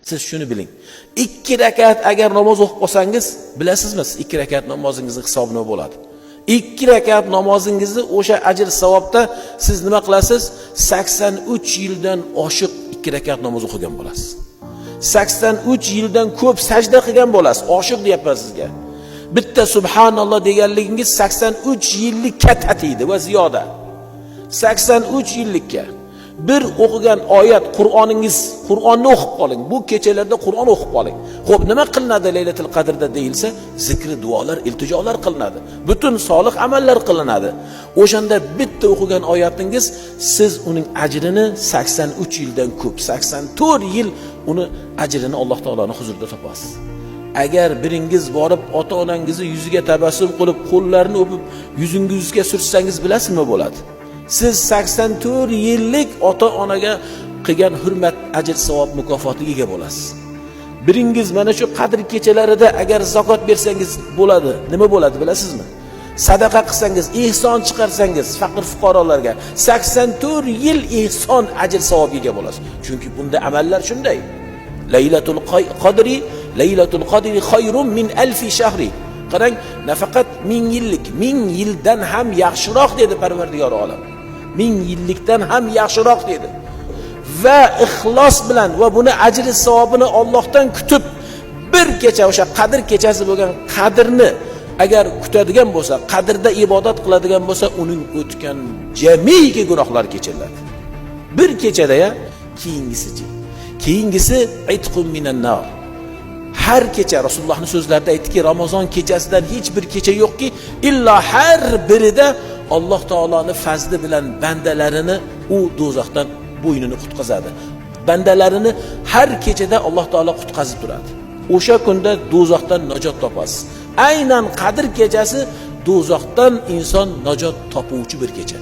Siz shuni biling. 2 rakat agar namoz o'qib qolsangiz, bilasizmi, siz 2 rakat namozingizni hisobi nima bo'ladi? 2 rakat namozingizni o'sha ajr savobda siz nima qilasiz? 83 yildan oshiq 2 rakat namoz o'qigan bo'lasiz. 83 yildan ko'p sajda qilgan bo'lasiz. Oshiq deyapman sizga. Bitta subhanalloh deganligingiz 83 yillikka tatiydi va ziyoda. 83 yillikka. Bir o'qigan oyat Qur'oningiz, Qur'onni o'qib qoling. Bu kechalarda Qur'on o'qib qoling. Xo'p, nima qilinadi Laylatul Qadrda deyilsa, zikri, duolar, iltijolar qilinadi. Butun solih amallar qilinadi. O'shanda bitta o'qigan oyatingiz siz uning ajrini 83 yildan ko'p, 84 yil uni ajrini Alloh taoloning huzurida topasiz. Agar biringiz borib ota-onangizni yuziga tabassum qilib, qo'llarini o'pib, yuzingizga surtsangiz, bilasizmi nima bo'ladi? Siz 84 yillik ota-onaga qilgan hurmat, ajr, savob mukofotiga ega bo'lasiz. Biringiz mana shu qadr kechalarida agar zakot bersangiz bo'ladi. Nima bo'ladi bilasizmi? Sadaqa qilsangiz, ehson chiqarsangiz faqir fuqarolarga 84 yil ehson ajr savobga ega bo'lasiz. Chunki bunda amallar shunday. Laylatul Qadri, Laylatul Qadri khayrun min alfi shahri. Qarang, nafaqat 1000 yillik, 1000 yildan ham yaxshiroq dedi Parvardigor olam. 1000 yillikdan ham yaxshiroq dedi. Va ixlos bilan va buni ajri savobini Allohdan kutib bir kecha o'sha qadr kechasi bo'lgan qadrni agar kutadigan bo'lsa, qadrda ibodat qiladigan bo'lsa, uning o'tgan jamiki gunohlari kechiriladi. Bir kechada ya, keyingisichi. Keyingisi itqun minan nar. Har kecha Rasulullohning so'zlarida aytdiki, Ramazon kechasidan hech bir kecha yo'qki, illo har birida Alloh taoloning fazli bilan bandalarini u do'zaxdan bo'ynini qutqazadi. Bandalarini har kechada Alloh taolo qutqazib turadi. O'sha kunda do'zaxdan najot topasiz. Aynan qadr kechasi do'zaxdan inson najot topuvchi bir kecha.